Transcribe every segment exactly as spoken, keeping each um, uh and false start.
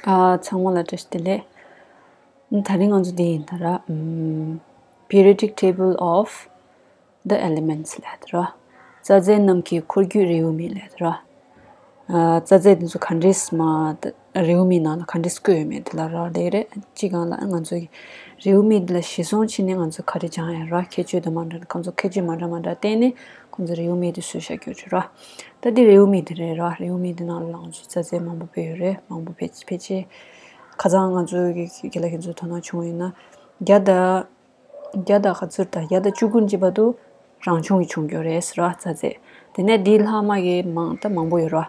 ཨ། ཚང་མ་ལ་བཀྲ་ཤིས་བདེ་ལེགས། ད་རིང་ང་ཚོ་འདི་ཡིན་ད་ར། ཨམ། Periodic table of the elements ལབ་ཡ་ད་ར། རྩ་རྫས་རྣམས་ཀྱི་འཁོར་རྒྱུག་རེའུ་མིག་ལབ་ཡ་ད་ར། ཨ། རྩ་རྫས་འདི་ཚོ་ག་འདྲས་མ་རེའུ་མིག་ནང་ལ་ག་འདྲས་བཀོད་ཡོད་མེད་དེ་ལ་རག་ལས་རེད། སྤྱི་སྒང་ལ་ང་ཚོ་གི་རེའུ་མིག་འདི་ལ་གཞི་བཟུང་བྱས་ནས་ང་ཚོ་ག་རེ་སྦྱང་ཡ་ར། ཁྱད་ཆོས་དང་མ་འདྲ་ཁོང་ཚོ་ཁྱད་ཆོས་མ་འདྲ་མ་འདྲ་བསྟན་ནས་ཁོང་ཚོ་རེའུ་མིག་འདི་བཟོས་བཞག་རྒྱུ་རེད་ར། ད་འདི་རེའུ་མིག་འདི་རེད་ར། རེའུ་མིག་འདི་ནང་ལ་ང་ཚོ་རྩ་རྫས་མང་པོ་སྤེལ་ཡོད་རེད། མང་པོ་ཕལ་ཕལ་ཆེར་ཁ་སང་ང་ཚོ་གི་དགེ་ལགས་ཁྱེད་ཚོ་དོ་སྣང་བྱུང་ཡོད་ན་བརྒྱ་དང་བརྒྱ་དང་ག་ཚོད་དང་བརྒྱ་དང་བཅུ་དགུ་གཅིག་བར་དུ་རང་བྱུང་གིས་བྱུང་རྒྱུ་རེད་ཟེར་བ་རྩ་རྫས། དེ་ནས་འདིའི་ལྷག་མ་གི་མང་ད་མང་པོ་ཡོད་ར།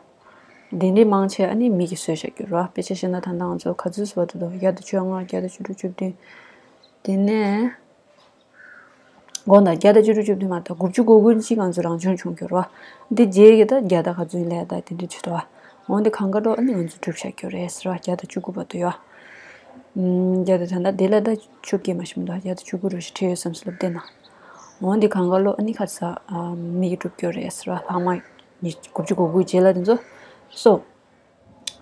འདི་འདྲའི་མང་ཆེ་ཨ་ནི་མི་གིས་བཟོས་བཞག་རྒྱུ་ར། དཔེ་ཆ་བཤད་ན་ད་ལྟ་ང་ཚོ་ག་ཚོད་བཟོས་པ་འདུག་བརྒྱ་དང་བཅོ་ལྔ། བརྒྱ་དང་བཅུ་དྲུག་བཅུ་བདུན། དེ་ནས་དགོངས་དག་བརྒྱ་དང་བཅུ་དྲུག་བཅུ་བདུན་མ་གཏོགས་དགུ་བཅུ་གོ་དགུ་གཅིག་ང་ཚོ་རང་བྱུང་བྱུང་རྒྱུ་ར། འདི་རྗེས་ཀྱི་ད་བརྒྱ་དང་ག་ཚོད་ལས་ད་དེ་འདྲའི་ཚོད་དོ། འོན་ཏེ་གང་ག་འགྲོ་ཨ་ནི་ང་ཚོ་གྲུབ་བཞག་རྒྱུ་རེད་ཟེར་བ་བརྒྱ་དང་བཅུ་དགུ་བར་དུ་ཡོད། ཨམ། བརྒྱ་དང་ད་ལྟ་དེ་ལ་ད་བཅོ་བརྒྱད་མ་ཤི་མི་འདུག་བརྒྱ་དང་བཅུ་དགུ་རུ་ཞིག་ཁྲིད་ཡོད་བསམ་སོང་ལབ་བསྡད་ན། འོན་ཏེ་གང་ག་ལོ་ཨ་ནི་ཁ་ས་ཨ་མིག་གྲུབ་རྒྱུ་རེད་ཟེར་བ་ལྷག་མ་ཉི་དགུ་བཅུ་གོ་དགུ་རྗེས་ལ་དེ་ཚོ་སོ།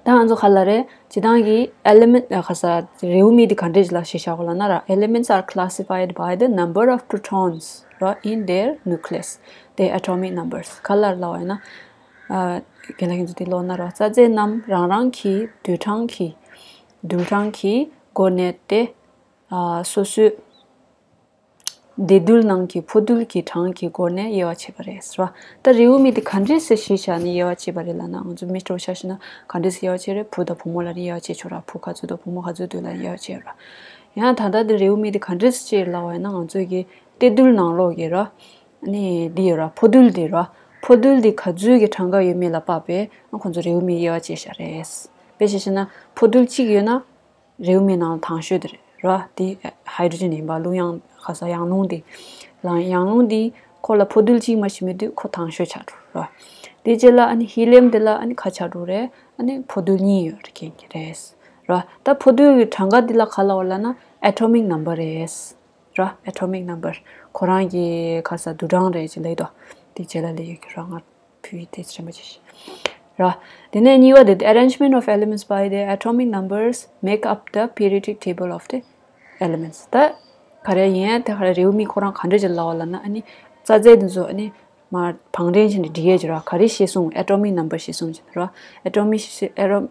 ད་ང་ཚོ་ག་ལ་རེད། སྤྱི་བཏང་གི་element ཨ་ཁ་ས་རེའུ་མིག་འདི་ག་འདྲས་ལ་ཞིག་བཞག་གོ་ལ་ན་ར། Elements are classified by the number of protons ར། In their nucleus, the atomic numbers ག་ལ་ལ་བ་ཡིན་ན། ཨ། རྒན་ལགས་ཁྱེད་ཚོ་འདི་ཀློག་ན་ར། རྩ་རྫས་རྣམས་རང་རང་གི་རྡུལ་གྲངས་ཀྱི་རྡུལ་གྲངས་ཀྱི་སྒོ་ནས་ཏེ། ཨ། སོ་སོའི་འདེད་རྡུལ་ནང་གི་འཕོ་འདུལ་གྱི་གྲངས་ཀྱི་སྒོ་ནས་དབྱེ་བ་ཕྱེ་བ་རེད་ཟེར་བ། ད་རེའུ་མིག་འདི་ག་འདྲས་སེ་གཞི་བཞག་ནས་དབྱེ་བ་ཕྱེ་བ་རེད་ལབ་ན། ང་ཚོ་མི་སྤྲོ་ཆ་བཞག་ན་ག་འདྲས་སེ་དབྱེ་བ་ཕྱེ་རེད། བུ་དང་བུ་མོ་ལ་ནི་དབྱེ་བ་ཕྱེ་ཆོག་ར། བུ་ག་ཚོད་འདུག་བུ་མོ་ག་ཚོད་འདུག་ལ་དབྱེ་བ་ཕྱེ་ར། ཡང་ད་ལྟ་འདི་རེའུ་མིག་འདི་ག་འདྲས་སེ་ཕྱེ་ལབ་པ་ཡིན་ན། ང་ཚོ་གི་གཏེར་རྡུལ་ནང་ལོགས་ཀྱི་ར། ནི་འདི་ཡོད་ར། འཕོ་འདུལ་འདི་ར། འཕོ་འདུལ་འདི་ག་ཚོད་ཀྱི་གྲངས་ཀ་ཡོད་མེད་ལ་དཔག་པའི་ཁོང་ཚོ་རེའུ་མིག་དབྱེ་བ་ཕྱེ་བཞག་རེད། དཔེ་ཆ་བཤད་ན་འཕོ་འདུལ་གཅིག་ཡོད་ན། རེའུ་མིག་ནང་ལ་དང་ཤོས་དེ་རེད་ར། དེ་ཧའི་ཌྲོ་ཇན་ཡིན་པ། རླུང་ཡང་ཁ་ས་ཡང་རླུང་དེ། ལ་ཡང་རླུང་དེ་ཁོ་ལ་འཕོ་འདུལ་གཅིག་མ་ཞིག་མེད་དུས་ཁོ་དང་ཤོས་ཆགས་འགྲོ་ར། དེ་རྗེས་ལ་ཨ་ནི་ཧི་ལི་ཡམ་དེ་ལ་ཨ་ནི་ཁ་ཆགས་འགྲོ་རེད། ཨ་ནི་འཕོ་འདུལ་གཉིས་ཡོད་རེད། རྐྱེན་གྱི་རེད་ར། ད་འཕོ་འདུལ་གྱི་གྲངས་ཀ་དེ་ལ་ག་ལབ་པ་ལབ་ན་atomic number རེད་ར། atomic number ཁོ་རང་གི་ཁ་ས་རྡུལ་གྲངས་རེད་ཅེས་ལབ་ཡོད་དོ། དེ་རྗེས་ལ་ལབ་ཡོད་ཀྱི་ར། ང་བོད་ཡིག་དེ་ཚོ་རིན་པོ་ཆེ་ཞིག་ར། དེ་ནས་གཉིས་པ་དེ། The arrangement of elements by their atomic numbers make up the periodic table of the elements. ད་ག་རེ་ཡིན། དེ་ག་རེ་རེའུ་མིག་ཁོ་རང་ག་འདྲ་ཅིག་ལབ་པ་ལབ་ན། ཨ་ནི་རྩ་རྫས་འདི་ཚོ་ཨ་ནི་མར་བང་རིམ་བྱས་ནས་སྒྲིག་ཡས་ཅིག་ར། ག་རེ་གཞིར་བཟུང་། atomic number གཞིར་བཟུང་བྱས་ནས་ར། atomic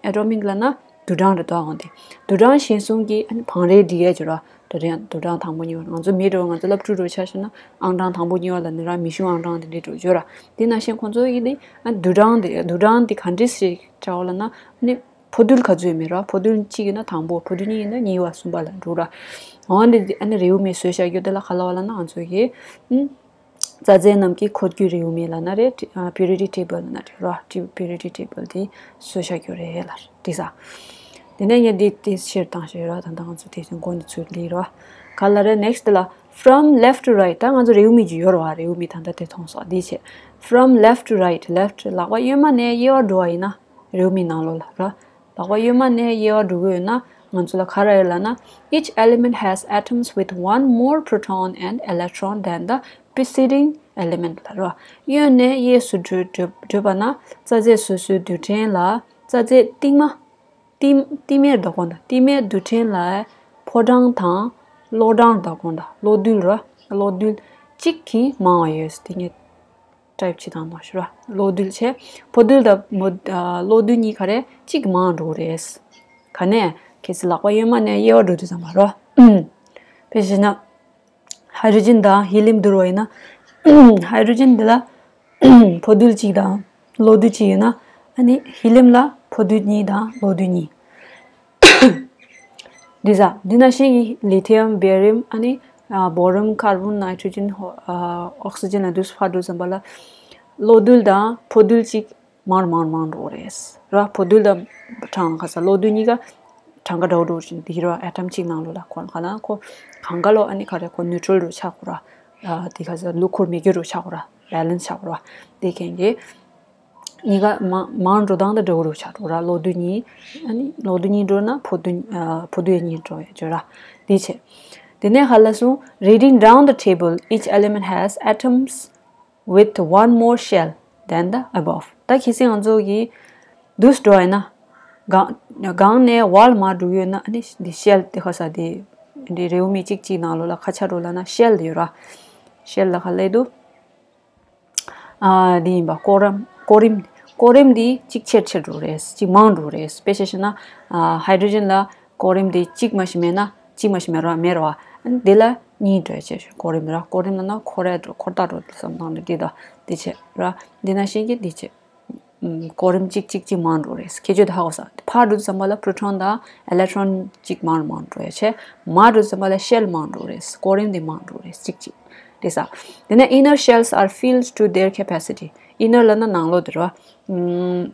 ཨེ་ཊོ་མིག་ལབ་ན་རྡུལ་གྲངས་རེད་དོ། འོན་ཏེ་རྡུལ་གྲངས་གཞིར་བཟུང་གི་ཨ་ནི་བང་རིམ་སྒྲིག་ཡས་ཅིག་ར། རྡུལ་གྲངས་རྡུལ་གྲངས་དང་པོ་གཉིས་པ། ང་ཚོ་མི་འདྲ་བོ་ང་ཚོ་སློབ་ཕྲུག་འདྲ་བོ་ཆ་བཞག་ན་ཨང་གྲངས་དང་པོ་གཉིས་པ་ལབ་ནི་ར། མིང་གཞུང་ཨང་གྲངས་དེ་འདྲ་འདྲ་བོ་ཡོད་ར། དེ་ནང་བཞིན་ཁོང་ཚོ་ཡིན་ཏེ་ཨ་རྡུལ་གྲངས་དེ་རྡུལ་གྲངས་དེ་ག་འདྲས་ཞིག་བྱ་བ་ལབ་ན། ཨ་ནི་འཕོ་འདུལ་ག་ཚོད་ཡོད་མེད་ར། འཕོ་འདུལ་གཅིག་ཡིན་ན་དང་པོ། འཕོ་འདུལ་གཉིས་ཡིན་ན་གཉིས་པ་གསུམ་པ་ལ་འགྲོ་ར། འོན་ཏེ་ཨ་ནི་རེའུ་མིག་བཟོས་བཞག་རྒྱུ་དེ་ལ་ག་ལབ་པ་ལབ་ན། ང་ཚོ་གི་ཨ། རྩ་རྫས་རྣམས་ཀྱི་འཁོར་རྒྱུག་རེའུ་མིག་ལབ་ན་རེད། ཨ། periodic table ལབ་ན་རེད་ར། periodic table དེ་བཟོས་བཞག་རྒྱུ་རེད་ལ་འགྲིག་ས། དེ་ནས་ངས་འདི་དེ་ཕྱིར་བཏང་ཞེས་ར། ད་ལྟ་ང་ཚོ་དེ་བཞིན་མགོ་འདི་ཚུར་ལི་ར། ག་ལ་རེད། next ལ། from left to right ད་ང་ཚོ་རེའུ་མིག་ཅིག་ཡོད་ར་བ། རེའུ་མིག་ད་ལྟ་དེ་མཐོང་སོང་། འདི་བྱས། from left to right, left ལག་པ་གཡོན་མ་ནས་གཡས་པ་འགྲོ་བ་ཡིན་ན། རེའུ་མིག་ནང་ལོགས་ལ་ར། ལག་པ་གཡོན་མ་ནས་གཡས་པ་འགྲོ་གི་ཡོད་ན། ང་ཚོ་ལ་ག་རེ་ཡོད་ལབ་ན། Each element has atoms with one more proton and electron than the preceding element ལབ་ར། གཡོན་ནས་གཡས་སུ་བགྲོད་བགྲོད་བགྲོད་པ་ན། རྩ་རྫས་སོ་སོའི་རྡུལ་ཕྲན་ལ། རྩ་རྫས་རྟིང་མ། རྟིང་རྟིང་མའི་བརྡ་གོང་དང་། རྟིང་མའི་རྡུལ་ཕྲན་ལ་ཕོ་གྲངས་དང་། གློག་གྲངས་བརྡ་གོང་དང་། གློག་རྡུལ་ར། གློག་རྡུལ་གཅིག་གིས་མང་བ་ཡོད། དེ་ངས་ཊའིབ་བྱེད་སྟངས་དང་ཞུ་ར། གློག་རྡུལ་བྱས། འཕོ་རྡུལ་དང་མོ་ཨ་གློག་རྡུལ་གཉིས་ག་རེ་གཅིག་མང་འགྲོ་གི་རེད། ག་ནས། གལ་སྲིད་ལག་པ་གཡོན་མ་ནས་གཡས་པ་འགྲོ་དུས་ཙམ་པ་ར། དཔེ་བཞག་ན། ཧའི་ཌྲོ་ཇན་དང་ཧི་ལི་ཡམ་བསྡུར་བ་ཡིན་ན། ཧའི་ཌྲོ་ཇན་འདི་ལ་འཕོ་རྡུལ་གཅིག་དང་གློག་རྡུལ་གཅིག་ཡོད་ན། ཨ་ནི་ཧི་ལི་ཡམ་ལ་འཕོ་རྡུལ་གཉིས་དང་གློག་རྡུལ་གཉིས། འདི་ཟ། འདི་ནང་བཞིན་གྱི་ལི་ཐི་ཡམ། བེ་རི་ཡམ། ཨ་ནི་ཨ་བོ་རི་ཡམ། ཀར་བོན། ནའི་ཊྲོ་ཇན། ཨ་ཨོག་སི་ཇན་ལ་འདུས་སུ་ཕར་འགྲོ་ཙམ་པ་ལ། གློག་རྡུལ་དང་འཕོ་རྡུལ་གཅིག་མར་མར་མར་འགྲོ་གི་རེད་ར། འཕོ་རྡུལ་དང་གྲངས་ཁ་ས་གློག་རྡུལ་གཉིས་ཀ་གྲངས་ཀ་འདྲ་བོ་འགྲོ་བཞིན་འདི་ར། ཨེ་ཊམ་གཅིག་ནང་ལོགས་ལ་ཁོ་ག་ན་ཁོ་གང་ག་ལོ་ཨ་ནི་ག་རེ་ཁོ་ནིའུ་ཊྲལ་རུ་ཆགས་དགོས་ར། ཨ་དེ་ཁ་ས་ལུགས་ཁོར་མེད་རྒྱུ་རུ་ཆགས་དགོས་ར། བེ་ལེན་སི་ཆགས་དགོས་ར། དེ་མཁན་གྱི་གཉིས་ཀ་མ་མར་འགྲོ་སྟངས་དང་འདྲ་བོ་རུ་ཆགས་འགྲོ་ར། གློག་རྡུལ་གཉིས། ཨ་ནི་གློག་རྡུལ་གཉིས་འགྲོ་ན་འཕོ་རྡུལ་ཨ་འཕོ་རྡུལ་གཉིས་འགྲོ་ཡ་བརྗོད་ར། དེ་བྱས། དེ་ནས་ཧ་ལ་སོང་། Reading down the table, each element has atoms with one more shell than the above. ད་གལ་སྲིད་ང་ཚོ་གི་འདུས་འགྲོ་ཡིན་ན། སྒང་སྒང་ནས་ཝལ་མར་འགྲོ་ཡོད་ན་ཨ་ནི་འདི་ཤེལ་དེ་ཁ་ས་དེ་འདི་རེའུ་མིག་གཅིག་གཅིག་ནང་ལོགས་ལ་ཁ་ཆ་འགྲོ་ལབ་ན་ཤེལ་དེ་ཡོད་ར། ཤེལ་ལ་ཁ་ལས་འདུག་ཨ་འདི་ཡིན་པ་ཀོ་རམ་ཀོ་རིམ་ཀོ་རིམ་འདི་གཅིག་ཆེར་ཆེར་འགྲོ་རེད། གཅིག་མང་འགྲོ་རེད། དཔེ་ཆ་བཤད་ན་ཨ་ཧའི་ཌྲོ་ཇན་ལ་ཀོ་རིམ་འདི་གཅིག་མ་ཞིག་མེད་ན་གཅིག་མ་ཞིག་མེད་ར་མེད་ར་བ། ཨ་ནི་འདི་ལ་གཉིས་འགྲོ་ཡ་ཆེ་ཀོ་རིམ་ར། ཀོ་རིམ་ལབ་ན་འཁོར་ཡ་འགྲོ་འཁོར་ཐག་འགྲོ་བསམ་སྟངས་ལ་འདི་དང་འདི་བྱས་ར། འདི་ན་ཤེས་ཀྱི་འདི་བྱས། ཀོ་རིམ་གཅིག་གཅིག་གཅིག་མང་འགྲོ་རེད། ཁྱེད་ཆོས་དེ་ཧ་གོ་ས། ཕར་འགྲོ་དུས་ཙམ་པ་ལ་པྲོ་ཊོན་དང་ཨི་ལེག་ཊོན་གཅིག་མང་མང་འགྲོ་ཡ་བྱས། མར་འགྲོ་དུས་ཙམ་པ་ལ་ཤེལ་མང་འགྲོ་རེད། ཀོ་རིམ་དེ་མང་འགྲོ་རེད། གཅིག་གཅིག་རེད་ས། དེ་ནས་inner shells are filled to their capacity. inner ལབ་ན་ནང་ལོགས་དེ་རེད་བ།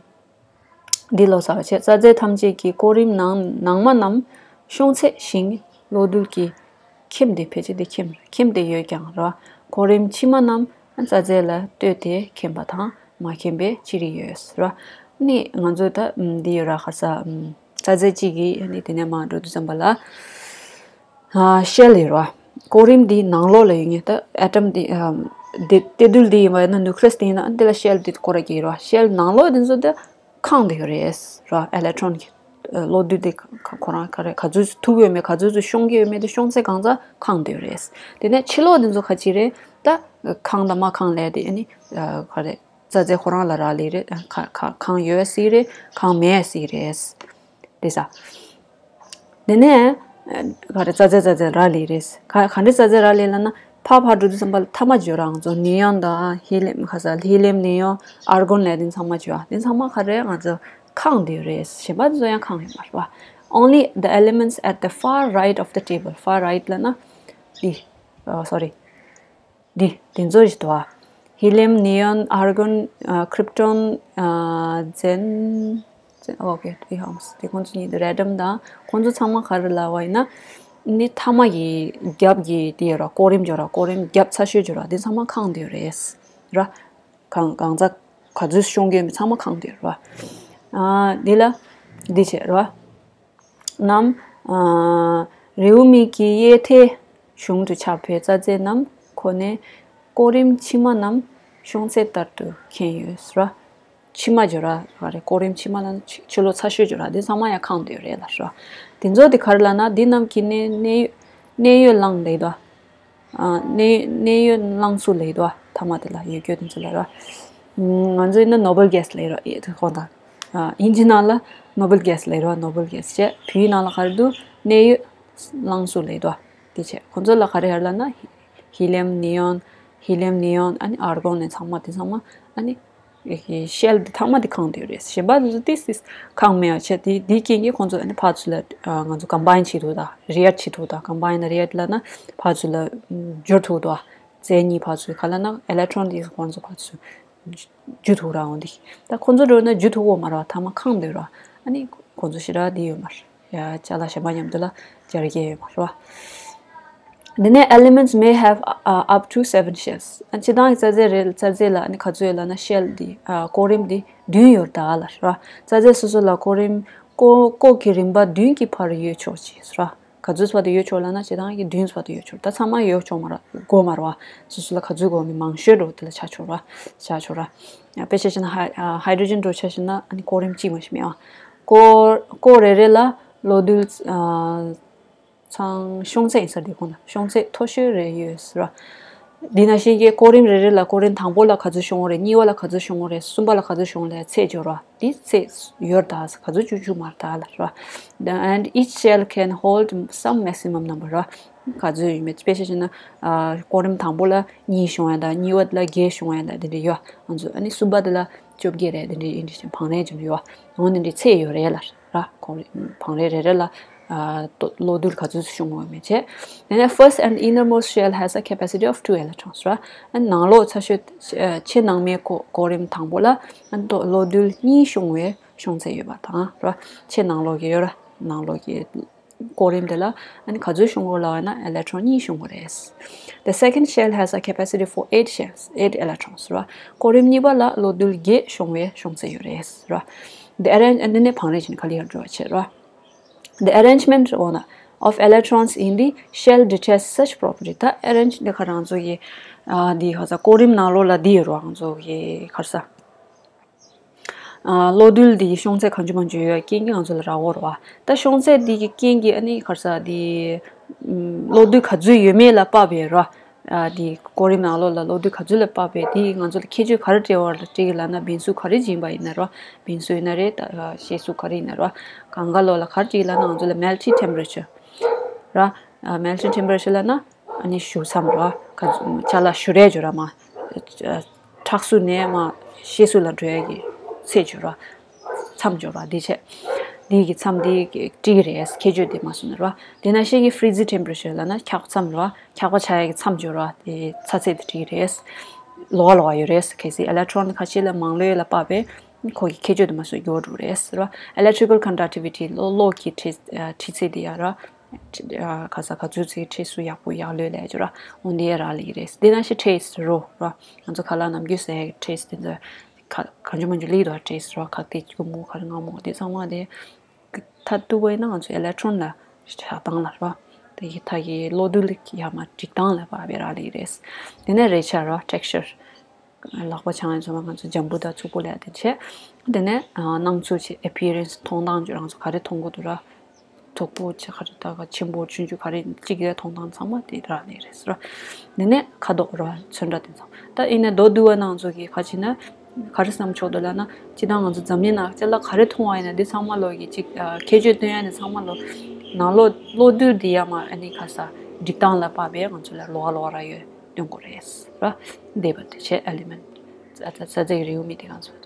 འདི་ལོ་ཟེར་བ་བྱས། རྩ་རྫས་ཐམས་ཅད་ཀྱི་ཀོ་རིམ་ནང་ནང་མ་རྣམས་ཤོང་ཚད་ཞིང་གློག་རྡུལ་གྱིས་ཁེམ་སྟེ་ཕལ་ཆེར་དེ་ཁེམ་ཁེམ་སྟེ་ཡོད་ཀྱང་ར། ཀོ་རིམ་ཕྱི་མ་རྣམས་རྩ་རྫས་ལ་ལྟོས་ཏེ་ཁེམ་པ་དང་མ་ཁེམ་པའི་ཅི་རིགས་ཡོད་ར། ནི་ང་ཚོ་ད་འདི་ཡོད་ར་ཁ་ས། རྩ་རྫས་གཅིག་གིས་ནི་དེ་ནས་མར་འགྲོ་དུས་ཙམ་པ་ལ་ཤེལ་ཡོད་ར། ཀོ་རིམ་འདི་ནང་ལོགས་ལ་ཡོད་ངེས་ད་ཨེ་ཊམ་འདི་འདི་ཏེ་རྡུལ་འདི་ཡིན་པ་ཡིན་ན་ནིའུ་ཀི་ལི་ཡས་འདི་ཡིན་ན་འདི་ལ་ཤེལ་འདི་སྐོར་ར་གྱི་ཡོད་ར། ཤེལ་ནང་ལོགས་འདི་ཚོ་ད་ཁེངས་བསྡད་ཡོད་རེད་ར། ཨི་ལེག་ཊོན་གྱི་གློག་རྡུལ་དེ་ཁོ་རང་ག་རེ་ག་ཚོད་ཐུག་ཡོད་མེད་ག་ཚོད་ཤོང་གི་ཡོད་མེད་དེ་ཤོང་ཚད་གང་ཚ་ཁེངས་བསྡད་ཡོད་རེད། དེ་ནས་ཕྱི་ལོགས་འདི་ཚོ་ག་ཅི་རེད་ད། ཁེངས་དང་མ་ཁེངས་ལས་དེ་ཨ་ནི་ག་རེ་རྩ་རྫས་ཁོ་རང་ལ་རག་ལས་རེད། ཁེངས་ཡོད་སྲིད་རེད། ཁེངས་མེད་སྲིད་རེད། དེ་ས། དེ་ནས་ག་རེ་རྩ་རྫས་རྩ་རྫས་རག་ལས་རེད། ག་ག་འདྲ་རྩ་རྫས་རག་ལས་ལབ་ན་ཕར་ཕར་འགྲོ་དུས་ཙམ་པ་ལ་ཐ་མ་བརྗོད་རང་ཚོ་ནེ་ཡོན་དང་ཧི་ལི་ཡམ་ག་ས་ཧི་ལི་ཡམ་ནེ་ཡོན་ཨར་གོན་ལབ་དེ་ཚང་མ་བརྗོད། དེ་ཚང་མ་ག་རེ་ང་ཚོ་ཁེངས་བསྡད་ཡོད་རེད། གཞན་པ་ཚོ་ཡང་ཁེངས་ཡོད་མ་རེད་པ། Only the elements at the far right of the table. Far right ལབ་ན་འདི། ཨ་སོ་རི། འདི་དེ་ཚོ་ཞིག་འདུག་ཨ། ཧི་ལི་ཡམ་ནེ་ཡོན་ཨར་གོན་ཨ་ཁྲིབ་ཊོན་ཨ་ཛེན་ཛེན་ཨོ་ཁེ་ཏི་ཧོམ་སི་དེ་ཁོང་ཚོ་གཉིས་དེ་རེ་ཌམ་དང་ཁོང་ཚོ་ཚང་མ་ག་རེ་ལབ་པ་ཡིན་ན། ནི་ཐ་མ་གི་རྒྱབ་ཀྱི་དེ་ཡོད་ར། ཀོ་རིམ་བརྗོད་ར། ཀོ་རིམ་རྒྱབ་ཚ་ཤོས་བརྗོད་ར། དེ་ཚང་མ་ཁེངས་བསྡད་ཡོད་རེད་ར། གང་གང་ཚ་ག་ཚོད་ཤོང་གི་ཡོད་མེད་ཚང་མ་ཁེངས་བསྡད་ཡོད་ར། ཨ་འདི་ལ་འདི་བྱས་ར། རྣམས། ཨ་རེའུ་མིག་གི་གཡས་མཐའི་གཞུང་དུ་ཆགས་པའི་རྩ་རྫས་རྣམས་ཁོ་ནས་ཀོ་རིམ་ཕྱི་མ་རྣམས་ཤོང་ཚད་ལྟར་དུ་ཁེངས་ཡོད་ཟེར་བ། ཕྱི་མ་བརྗོད་ར་ག་རེ། ཀོ་རིམ་ཕྱི་མ་ལ་ཕྱི་ཕྱི་ལོགས་ཚ་ཤོས་བརྗོད་ར། འདི་ཚང་མ་ཡང་ཁེངས་བསྡད་ཡོད་རེད་ལབ་ཟེར་བ། དེ་ཚོ་དེ་ག་རེ་ལབ་ན་འདི་རྣམས་ཀྱི་གནས་གནས་གནས་ཡོད་རླངས་ལས་དོ། ཨ་གནས་གནས་ཡོད་རླངས་སུ་ལས་དོ། ཐ་མ་དེ་ལ་ཡོད་རྒྱུ་དེ་ཚོ་ལ་ར། ང་ཚོ་ཡིན་ན་ནོ་བེལ་གྷེ་སི་ལས་ར་ཡེ་དེ་ཁོ་དང་། ཨིན་ཇི་ནང་ལ་ནོ་བེལ་གྷེ་སི་ལས་ར། ནོ་བེལ་གྷེ་སི་བྱས། བོད་ཡིག་ནང་ལ་ག་རེ་འདུག་གནས་ཡོད་རླངས་སུ་ལས་དོ། དེ་བྱས་ཁོ་ཚོ་ལ་ག་རེ་ཡར་ལབ་ན་ཧི་ལི་ཡམ་ནེ་ཡོན་ཧི་ལི་ཡམ་ནེ་ཡོན་ཨ་ནི་ཨར་གོན་ནས་ཚང་མ་དེ་ཚང་མ་ཨ་ནི། ཤེལ་འདི་ཚང་མ་འདི་ཁེངས་བསྡད་ཡོད་རེད། གཞན་པ་འདི་ཚོ་ཏིས་ཏིས་ཁེངས་མེད་པ་བྱས། དེ་དེའི་རྐྱེན་གྱིས་ཁོང་ཚོ་ཨ་ནི་ཕར་ཚུར་ལ་ང་ཚོ་ཀམ་བྷའིན་བྱེད་ཐུབ་དང་རི་ཨེག་བྱེད་ཐུབ་དང་། ཀམ་བྷའིན་རི་ཨེག་ལབ་ན་ཕར་ཚུར་ལ་བསྒྱུར་ཐུབ་དང་། རྩེ་གཉིས་ཕར་ཚུར་ག་ལབ་ན་ཨི་ལེག་ཊོན་འདི་ཁོང་ཚོ་ཕར་ཚུར་བསྒྱུར་ཐུབ་ར། འོ་འདི་ད་ཁོང་ཚོ་འགྲོ་ན་བསྒྱུར་ཐུབ་གོ་མ་ར། ཐ་མ་ཁེངས་བསྡད་ར། ཨ་ནི་ཁོང་ཚོ་ཞེ་དྲག་འདི་ཡོད་མ་རེད། ཡ་ཅ་ལག་གཞན་པ་མཉམ་དུ་ལ་སྦྱར་གྱི་ཡོད་མ་རེད་བ། འདི་ནས་elements may have uh, up to seven shells. ཨ་སྤྱིར་བཏང་གི་རྩ་རྫས་རེད། རྩ་རྫས་ལ་ཨ་ནི་ག་ཚོད་ཡོད་ལབ་ན་ཤེལ་འདི་ཨ་ཀོ་རིམ་འདི་བདུན་ཡོད་ད་ལབ་ར། རྩ་རྫས་སོ་སོ་ལ་ཀོ་རིམ་ཀོ་ཀོ་གི་རིམ་པ་བདུན་གྱི་བར་ཡོད་ཆོག་ཅེས་ར། ག་ཚོད་བར་དུ་ཡོད་ཆོག་ལབ་ན་སྤྱིར་བཏང་གི་བདུན་བར་དུ་ཡོད་ཆོག་ད་ཚང་མ་ཡོད་ཆོག་མ་ར་དགོས་མ་ར་བ། སོ་སོ་ལ་ག་ཚོད་དགོས་མིན་མང་ཤོས་འགྲོ་དེ་ལ་ཆ་ཆོག་ར། ཆ་ཆོག་ར། དཔེ་ཆ་བཞག་ན་ཧའི་ཧའི་ཌྲོ་ཇན་འགྲོ་ཆ་བཞག་ན་ཨ་ནི་ཀོ་རིམ་གཅིག་མ་ཞིག་མེད་བ། ཀོ་ཀོ་རེ་རེ་ལ་གློག་རྡུལ་ཨ། ཚང་ཤོང་ཚད་ཡིན་ས་འདི་ཁོ་ན་ཤོང་ཚད་མཐོ་ཤོས་རེ་ཡོད་ཟེར་བ། འདི་ནང་བཞིན་གྱི་ཀོ་རིམ་རེ་རེ་ལ་ཀོ་རིམ་དང་པོ་ལ་ག་ཚོད་ཤོང་བ་རེད། གཉིས་པ་ལ་ག་ཚོད་ཤོང་བ་རེད། གསུམ་པ་ལ་ག་ཚོད་ཤོང་བ་རེད། ཚད་སྦྱོར་བ་འདི་ཚད་ཡོད་ད། ག་ཚོད་བཅུ་བཅུ་མར་ད་ལ་ར། And each shell can hold some maximum number ར། ག་ཚོད་ཡོད་མེད་དཔེ་ཆ་བཞག་ན་ཀོ་རིམ་དང་པོ་ལ་གཉིས་ཤོང་ཡ་ད། གཉིས་པ་ལ་བརྒྱད་ཤོང་ཡ་ད། འདི་འདྲ་ཡོད། ང་ཚོ་ཨ་ནི་གསུམ་པ་དེ་ལ་བཅོ་བརྒྱད་རེད། འདི་འདྲ་ཡིན་འདྲ་བྱས་བང་རིམ་ཅིག་ཡོད། འོ་འདི་འདྲའི་ཚད་ཡོད་རེད་ལ། ར། ཁོང་བང་རིམ་རེ་རེ་ལ་ཨ་ཏོ་གློག་རྡུལ་ག་ཚོད་ཤོང་བ་མེད་བྱས། And the first and innermost shell has a capacity of two electrons ར། ཨ་ནང་ལོགས་ཚ་ཤོས་ཨ་ཆེས་ནང་མའི་ཀོ་ཀོ་རིམ་དང་པོ་ལ་ཨ་ཏོ་གློག་རྡུལ་གཉིས་ཤོང་བའི་ཤོང་ཚད་ཡོད་པ་དང་ར། ཆེས་ནང་ལོགས་ཀྱི་ཡོད་ར། ནང་ལོགས་ཀྱི་ཀོ་རིམ་དེ་ལ་ཨ་ནི་ག་ཚོད་ཤོང་དགོས་ལབ་ན་ཨི་ལེག་ཊོན་གཉིས་ཤོང་དགོས་རེད། The second shell has a capacity for eight shells, eight electrons ར། ཀོ་རིམ་གཉིས་པ་ལ་གློག་རྡུལ་བརྒྱད་ཤོང་བའི་ཤོང་ཚད་ཡོད་རེད་ར། The arrange- འདི་ནས་བང་རིམ་བྱས་ནས་ག་ལེར་འགྲོ་བ་བྱེད་ར། The arrangement འོ་ན་of electrons in the shell determines such property. ད་ཨེ་རེན་ཇི་འདི་ག་རང་ཚོ་གི་ཨ་འདི་ག་ས་ཀོ་རིམ་ནང་ལོགས་ལ་འདི་ཡོད་ར། ང་ཚོ་གི་ག་རེ་ཟ། གློག་རྡུལ་འདི་ཤོང་ཚད་གང་བྱུང་མང་བྱུང་ཡོད་རྐྱེན་གྱིས་ང་ཚོ་ལ་རག་གི་རེད་བ། ད་ཤོང་ཚད་འདི་གི་རྐྱེན་གྱིས་ཨ་ནི་ག་རེ་ཟེར་འདི་གློག་རྡུལ་ག་ཚོད་ཡོད་མེད་ལ་དཔག་པའི་རེད་བ། འདི་གོ་རིམ་ནང་ལོགས་ལ་གློག་རྡུལ་ག་ཚོད་ལ་དཔག་པའི་འདི་ང་ཚོ་ལ་ཁྱད་ཆོས་ག་རེ་སྤྲད་པ་ལ་སྤྲད་ཀྱི་ལབ་ན། འབེན་ཤུགས་ག་རེ་ཡིན་པ་ཡིན་ན་རེད་བ། འབེན་ཤུགས་ཡིན་ན་རེད། ད་གཤེར་ཤུགས་ག་རེ་ཡིན་ན་རེད་བ། གང་ག་ལོགས་ལ་ག་རེ་སྤྲད་ཀྱི་ལབ་ན་ང་ཚོ་ལ་melting temperature ར། melting temperature ལབ་ན་ཨ་ནི་ཞུ་མཚམས་ར། ཅ་ལག་ཞུ་རས་བརྗོད་ར་མ། ཁྲག་ཤུགས་ནས་མ་གཤེར་ཤུགས་ལ་འགྲོ་ཡ་གི་ཚད་བརྗོད་ར། མཚམས་བརྗོད་ར་འདི་བྱས། འདི་གི་མཚམས་འདི་སྤྲད་ཀྱི་རེད། ཁྱད་ཆོས་འདི་མ་སོང་ན་ར། དེ་ནང་བཞིན་གྱི་freezing temperature ལབ་ན་འཁྱག་མཚམས་ར། འཁྱག་པ་ཆགས་ཡ་གི་མཚམས་བརྗོད་ར། དེ་ཚ་ཚད་དེ་སྤྲད་ཀྱི་རེད། ལོགས་ཀ་ལོགས་ཀ་ཡོད་རེད། གལ་སྲིད་electron ཁ་ཤས་ལ་མང་ལོས་ལ་དཔག་པའི་ཁོ་གི་ཁྱད་ཆོས་དེ་མ་སོང་ཡོད་འགྲོ་རེད་ར། electrical conductivity ལོ་གློག་གི་འཕྲི་འཕྲི་ཚད་དེ་ཡ་ར། ཁ་ས་ག་ཚོད་ཚིག་འཕྲི་སུ་ཡག་པོ་ཡག་ལོས་ལས་ཅོ་ར། འོན་ཏེ་ར་ལི་རེད། དེ་ནང་བཞིན་taste རོ་ར། ང་ཚོ་ཁ་ལག་ནམ་རྒྱུན་ཟས་ཀྱི་taste དེ་ཚོ་ག་གང་བྱུང་མང་བྱུང་ལི་དོ་taste རོ། ཁ་ཏེ་ཀུ་མོ་ག་རེ་མངར་མོ་དེ་ཚང་མ་དེ་མཐར་གཏུགས་པ་ཡིན་ན་ང་ཚོ་electron ལ་ཆགས་སྟངས་ལ་རོ། དེ་ཡི་མཐའ་གི་གློག་རྡུལ་ལི་ཡ་མ་སྒྲིག་སྟངས་ལ་བབས་པའི་ར་ལི་རེད། དེ་ནས་རེག་བྱ་རོ། texture ལག་པ་འཆང་ཡ་ཚང་མ་ང་ཚོ་འཇམ་པོ་དང་རྩུབ་པོ་ལས་དེ་བྱས། དེ་ནས་སྣང་ཚུལ་གྱི་appearance མཐོང་སྟངས་ཀྱི་རང་ཚོ་ག་རེ་མཐོང་གི་འདུག་ར། དོག་པོ་ཆེ་ག་རེ་ད་ག་ཆེན་པོ་ཆུང་ཆུང་ག་རེ་གཅིག་རེ་མཐོང་སྟངས་ཚང་མ་དེ་ར་ལས་རེད་ཟེར། དེ་ནས་ཁ་དོག་ར་ཚོན་ཁྲ་དེ་ཚང་། ད་ཡིན་ནས་མདོར་བསྡུས་པ་ནང་ཚོ་གི་ཁ་ཕྱེ་ན་ག་རེ་བསམ་ཆོག་འདུག་ལབ་ན། སྤྱིར་བཏང་ང་ཚོ་འཛམ་གླིང་ནང་ཅ་ལག་ག་རེ་མཐོང་བ་ཡིན་ན་འདི་ཚང་མ་ལོ་གི་གཅིག་ཁྱད་ཆོས་སྟོན་ཡ་ནི་ཚང་མ་ལོ་ནང་ལོ་གློག་རྡུལ་འདི་ཡ་མ་ཨ་ནི་ཁ་ས་སྒྲིག་སྟངས་ལ་དཔག་པའི་ང་ཚོ་ལ་ལོགས་ཀ་ལོགས་ཀ་ར་ཡོད་སྟོན་གོ་རེད་ཟེར། འདས་པ་དེ་བྱས་element རྩ་རྩ་རྩ་རྩའི་རེའུ་མིག་དེ་གང་ཚོ།